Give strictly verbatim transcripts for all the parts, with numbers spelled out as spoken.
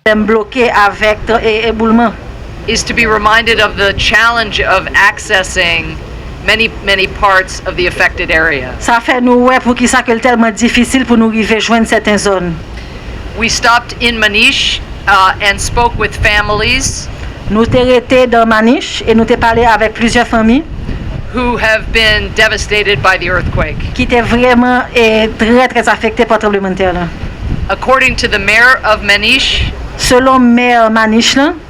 pwoblèm bloke avèk tra- e- eboulman. is to be reminded of the challenge of accessing many, many parts of the affected area. Sa fè nou wè pou ki sa ke l tèlman difisil pou nou rive jwenn sèten zòn. We stopped in Maniche uh, and spoke with families Nou te rete nan Maniche e nou te pale avèk plizyè fanmi who have been devastated by the earthquake. Ki te vrèman e trè trè afekte pa tranblemanntè la. According to the mayor of Maniche, Selon mè Maniche lan,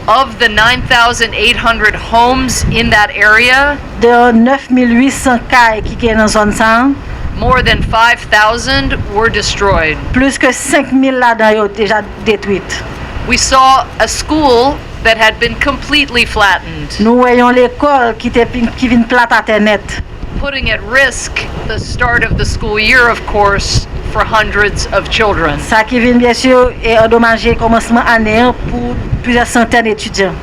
of the nine thousand eight hundred homes in that area, de nèf mil uit san kay ki gen nan zòn sa a, more than five thousand were destroyed. Plis ke senk mil ladan yo deja detwit. We saw a school that had been completely flattened, Nou wè yon lekòl ki te ki vin plat atè nèt. Putting at risk the start of the school year, of course, for hundreds of children. Sa ki vin byen si e andomaje kòmansman ane an pou plizyè santèn etidyan.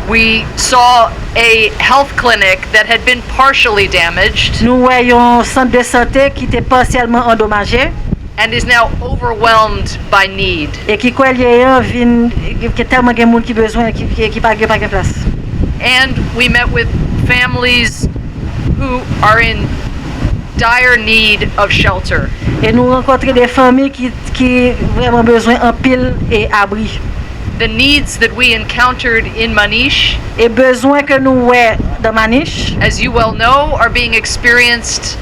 We saw a health clinic that had been partially damaged Nou wè yon sant de sante ki te pasyèlman andomaje and is now overwhelmed by need. E ki kwè lye an vin ki tèlman gen moun ki bezwen ki, ki, ki pa, ki pa gen plas. And we met with families who are in dire need of shelter. E nou rankontre de fanmi ki, ki vrèman bezwen anpil e abri. The needs that we encountered in Maniche, E bezwen ke nou wè nan Maniche, as you well know, are being experienced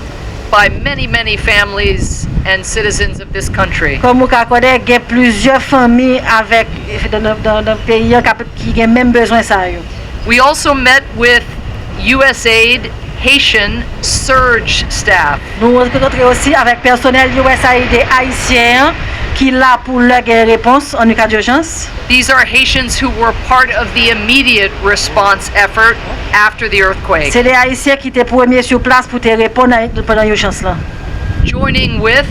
by many, many families and citizens of this country. Kòm ou ka konnen, gen plizyè fanmi avèk nan, nan, nan peyi an k ap- ki gen menm bezwen sa yo. We also met with U S aid Haitian surge staff. Nou rankontre osi avèk pèsonèl U S A I D ayisyen an ki la pou lè gen repons an ka dijans. These are Haitians who were part of the immediate response effort after the earthquake, Se de ayisyen ki te premye sou plas pou te reponn a- pandan ijans lan. joining with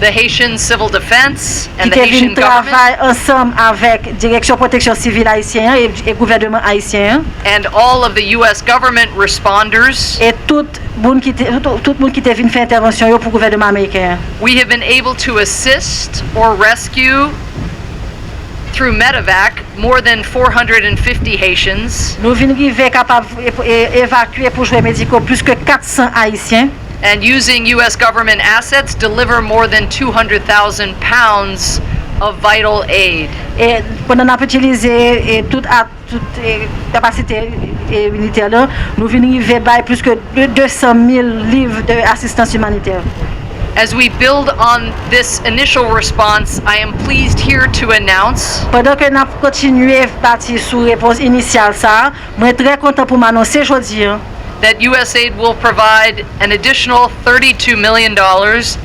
the Haitian Civil Defense Ki and the te vin Haitian government travay ansanm avèk Direksyon Pwoteksyon Sivil ayisyen an e, e gouvènman ayisyen an. And all of the U S government responders, E tout moun ki te, tout, tout moun ki te vin fè entèvansyon yo pou gouvènman ameriken an. We have been able to assist or rescue through medevac more than four hundred fifty Haitians. Nou vin rive kapab e- e- evakye pou jwe mediko plis ke kat san ayisyen. And using U S government assets, deliver more than two hundred thousand pounds of vital aid. E pandan n ap itilize e tout a- tout e, kapasite e militè la, nou vin rive bay plis ke de- de san mil liv de asistans imanitè. As we build on this initial response, I am pleased here to announce Pandan ke n ap kontinye bati sou repons inisyal sa a, mwen trè kontan pou m anonse jodi an that U S aid will provide an additional thirty-two million dollars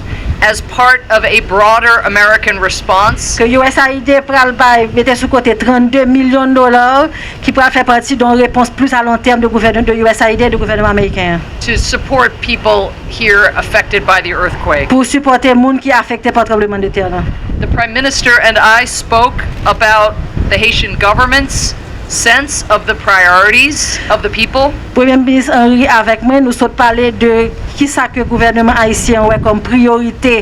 as part of a broader American response ke U S A I D pral bay mete sou kote trannde milyon dola ki pral fè pati yon repons plis a lon tèm de gouvènman de U S A I D e de gouvènman ameriken an to support people here affected by the earthquake. Pou sipòte moun ki afekte pa tranblemanntè la. The Prime Minister and I spoke about the Haitian government's sense of the priorities of the people. Premye Minis Henry avèk mwen, nou sot pale de kisa ke gouvènman ayisyen an wè kòm priyorite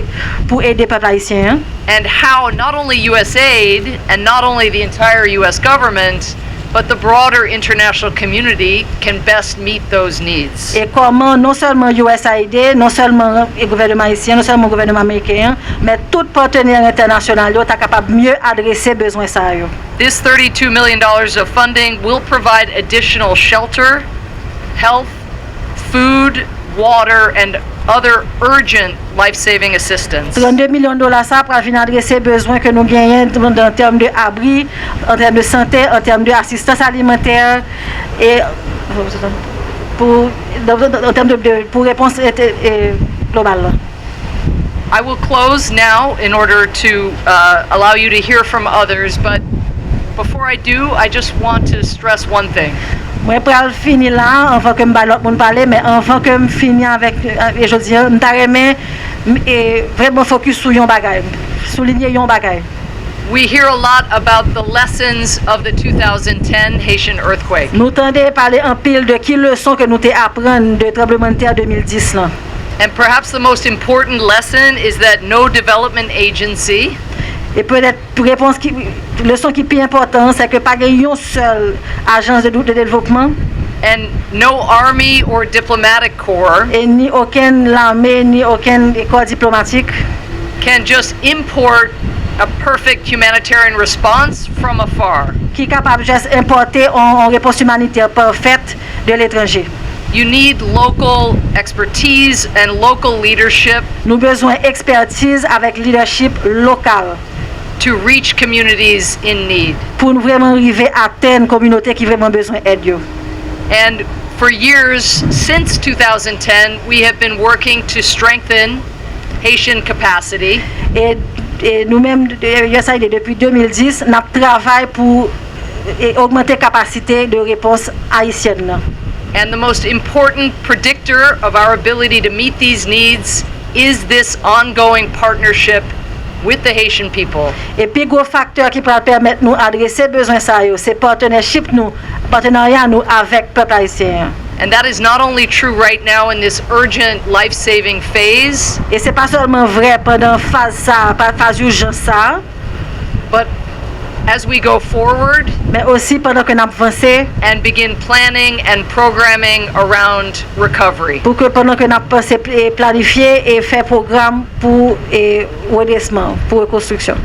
pou ede pèp ayisyen an. And how not only U S aid and not only the entire U S government, but the broader international community can best meet those needs. E kòman non sèlman U S A I D, non sèlman e gouvènman ayisyen, non sèlman gouvènman ameriken an, men tout patnè entènasyonal yo ta kapab mye adrese bezwen sa yo. This thirty-two million dollars of funding will provide additional shelter, health, food, water, and other urgent life-saving assistance. Trannde milyon dola sa pral vin adrese bezwen ke nou genyen nan tèm de abri, an tèm de sante, an tèm de asistans alimantè e pou an tèm de, de pou repons global la. I will close now in order to uh, allow you to hear from others, but before I do, I just want to stress one thing. Mwen pral fini la anvan ke m bay lòt moun pale, men anvan ke m fini avèk e jodi an, m ta renmen e vrèman fokis sou yon bagay, soulinye yon bagay. We hear a lot about the lessons of the two thousand ten Haitian earthquake. Nou tande pale anpil de ki leson ke nou te aprann de tranblemanntè de mil dis lan. And perhaps the most important lesson is that no development agency E petèt repons ki, leson ki pi enpòtan an, se ke pa gen yon sèl ajans de, de devlopman, and no army or diplomatic corps e ni okenn lame, ni okenn kò diplomatik can just import a perfect humanitarian response from afar. ki kapab just enpòte yon, yon repons imanitè pafèt de letranje. You need local expertise and local leadership Nou bezwen ekspertiz avèk lidèchip lokal to reach communities in need. Pou nou vrèman rive atenn kominote ki vrèman bezwen èd yo. And for years since two thousand ten, we have been working to strengthen Haitian capacity E, e nou menm, U S A I D, depi de mil dis, n ap travay pou e, ogmante kapasite de repons ayisyèn nan. And the most important predictor of our ability to meet these needs is this ongoing partnership with the Haitian people. E pi gwo faktè ki pral pèmèt nou adrese bezwen sa yo, se patnèchip nou, patenarya nou avèk pèp ayisyen an. And that is not only true right now in this urgent life saving phase, E se pa sèlman vrè pandan faz sa, pa- faz ijans sa, but as we go forward men osi pandan ke n ap vanse, and begin planning and programming around recovery. Pou ke pandan ke n ap panse pl- e planifye e fè pwogram pou e redresman, pou rekonstriksyon.